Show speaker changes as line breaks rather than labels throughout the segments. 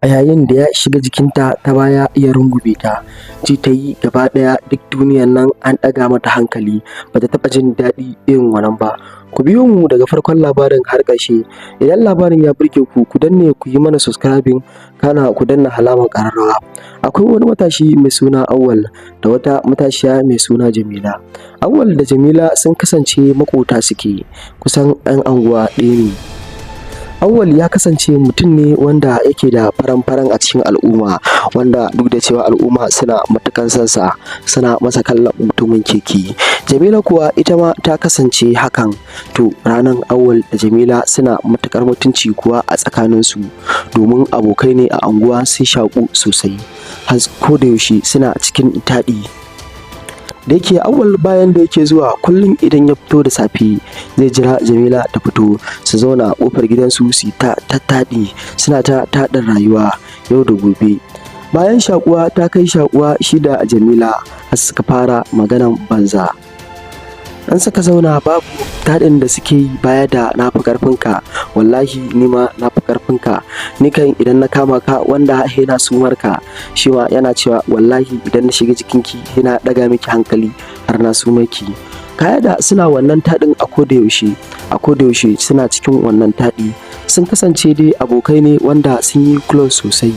A yayin da ya shiga jikinta ta baya ya rungume ta, ji ta yi gaba ɗaya duk duniyan nan an ɗaga mata hankali, ba ta taɓa jin daɗi irin wannan ba. Ku biyo mu daga farkon labarin har ƙarshe. Idan labarin ya burge ku, ku danne ku yi mana subscribing, kana ku danna alamar ƙararrawa. Akwai wani matashi mai suna Auwal da wata matashiya mai suna Jamila. Auwal da Jamila sun kasance maƙota suke, kusan ‘yan anguwa ɗaya ne. Auwal ya kasance mutum ne wanda yake da faran-faran a cikin al'umma, wanda duk da cewa al'umma suna matuƙar son sa, suna masa kallon mutumin kirki. Jamila kuwa ita ma ta kasance hakan. To ranar Auwal da Jamila suna matuƙar mutunci kuwa a tsakaninsu, domin abokai ne a anguwa, sun shaƙu sosai, har kodayaushe suna cikin taɗi. Da yake Auwal bayan da yake zuwa kullum, idan ya fito da safe zai jira Jamila ta fito, su zauna a ƙofar gidansu su yi ta taɗi, suna ta taɗin rayuwa yau da gobe. Bayan shaƙuwa ta kai shaƙuwa, shi da Jamila har suka fara maganan banza. In suka zauna babu taɗin da suke yi baya da "na fi ƙarfinka, wallahi ni ma na fi ƙarfinka, ni kan idan na kama ka wanda sai na sumar ka", shi ma yana cewa "wallahi idan na shiga jikinki sai na ɗaga miki hankali har na sumar ki". Kaya da suna wannan taɗin a kodayaushe, a kodayaushe suna cikin wannan taɗi. Sun kasance dai abokai ne wanda sun yi close sosai.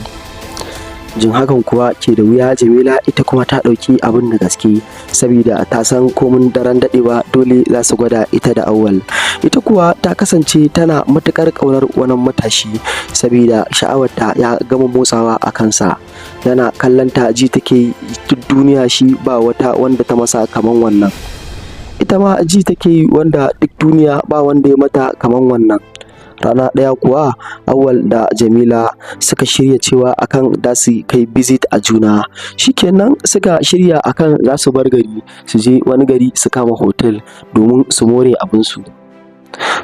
Jin hakan kuwa ke da wuya, Jamila ita kuma ta ɗauki abin da gaske, sabida ta san komin daren daɗewa dole za su gwada ita da Auwal. Ita kuwa ta kasance tana matuƙar ƙaunar wannan matashi, sabida sha'awarta ya gama motsawa a kansa. Yana kallon ta ji take duk duniya shi ba wata wanda ta masa kaman wannan. Ita ma ji take yi wanda duk duniya ba wanda ya mata kaman wannan. Rana ɗaya kuwa Auwal da Jamila suka shirya cewa akan za su kai visit a juna. Shikenan, suka shirya akan za su bar gari su je wani gari su kama hotel domin su more abinsu.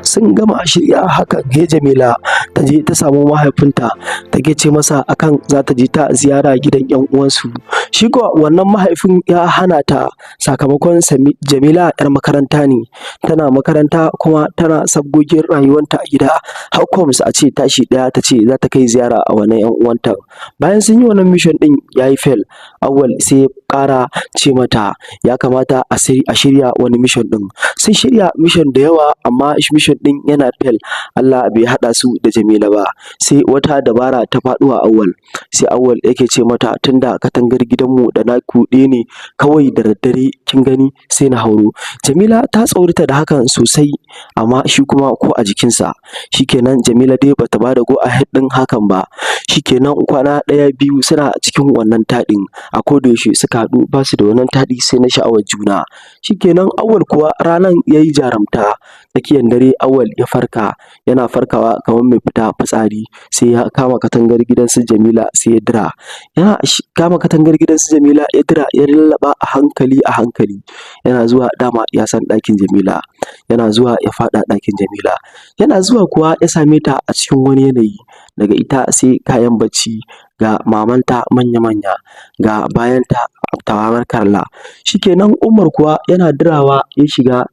Sun gama shirya hakan, sai Jamila ta je ta samu mahaifinta, take ce masa akan za ta je ta ziyara gidan ‘yan uwansu. Shi kuwa wannan mahaifin ya hana ta, sakamakon Jamila ‘yar makaranta ne, tana makaranta kuma tana sabgogin rayuwanta a gida, how comes a ce tashi ɗaya ta ce za ta kai ziyara a wannan ‘yan uwanta? Bayan sun yi wannan mission ɗin ya yi fail, Auwal sai ya ƙara ce mata ya kamata a shirya wani mission ɗin. Sun shirya mission da yawa, amma mission ɗin yana fail, Allah bai haɗa su da Jamila ba. Sai wata dabara ta faɗo wa Auwal, sai Auwal yake ce mata, "Tunda katangar gidanmu da naku ɗaya ne, kawai da daddare kin gani sai na hauro." Jamila ta tsorata da hakan sosai, amma shi kuma ko a jikinsa. Shikenan, Jamila dai bata bada go ahead ɗin hakan ba. Shikenan, kwana ɗaya, biyu, suna cikin wannan taɗin. A koda yaushe suka haɗu ba su da wannan taɗi sai na sha'awar juna. Shikenan, Auwal kuwa ranan ya yi jarumta. Tsakiyar dare Auwal ya farka, yana farkawa kamar mai fita fitsari, sai ya kama katangar gidan su Jamila sai ya dira. Yana kama katangar gidan su Jamila ya dira, ya lallaɓa a hankali a hankali, yana zuwa, dama ya san ɗakin Jamila, yana zuwa ya faɗa ɗakin Jamila. Yana zuwa kuwa ya same ta a cikin wani yanayi, daga ita sai kayan bacci, ga mamanta manya-manya, ga bayanta tabarkalla. Shikenan, Umar kuwa yana dirawa ya shiga,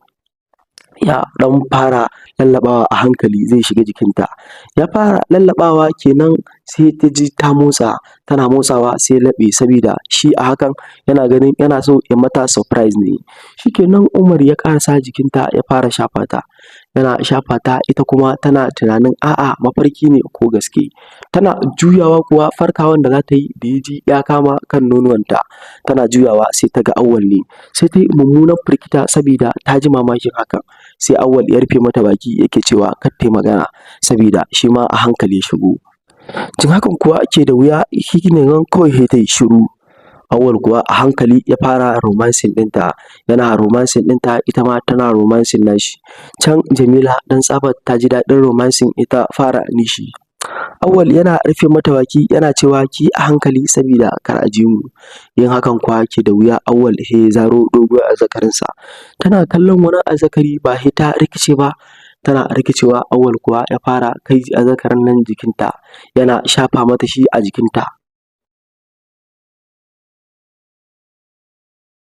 ya ɗan fara lallaɓawa a hankali zai shiga jikinta. Ya fara lallaɓawa kenan sai ta ji ta motsa. Tana motsawa sai ya laɓe, sabida shi a hakan yana ganin yana so ya mata surprise ne. Shikenan, Umar ya ƙarasa jikinta, ya fara shafa ta. Yana shafa ta, ita kuma tana tunanin a'a, mafarki ne ko gaske? Tana juyawa kuwa, farkawan da za ta yi da ya ji ya kama kan nonuwanta, tana juyawa sai ta ga Auwal ne. Sai ta yi mummunan firgita sabida ta ji mamakin hakan. Sai Auwal ya rufe mata baki, yake cewa kar ta yi magana, sabida shi ma a hankali ya shigo. Jin hakan kuwa ke da wuya, shi kenan kawai sai ta yi shiru. Auwal kuwa a hankali ya fara romancing ɗinta, yana romancing ɗinta, ita ma tana romancing nashi. Can Jamila don tsabar ta ji daɗin romancing ita fara nishi. Auwal yana rufe mata baki, yana cewa ki yi a hankali sabida kar a ji mu. Yin hakan kuwa ke da wuya, Auwal sai ya zaro doguwar azzakarinsa. Tana kallon wannan azzakari ba sai ta rikice ba? Tana rikicewa. Auwal kuwa ya fara kai azzakarin nan jikinta, yana shafa mata shi a jikinta.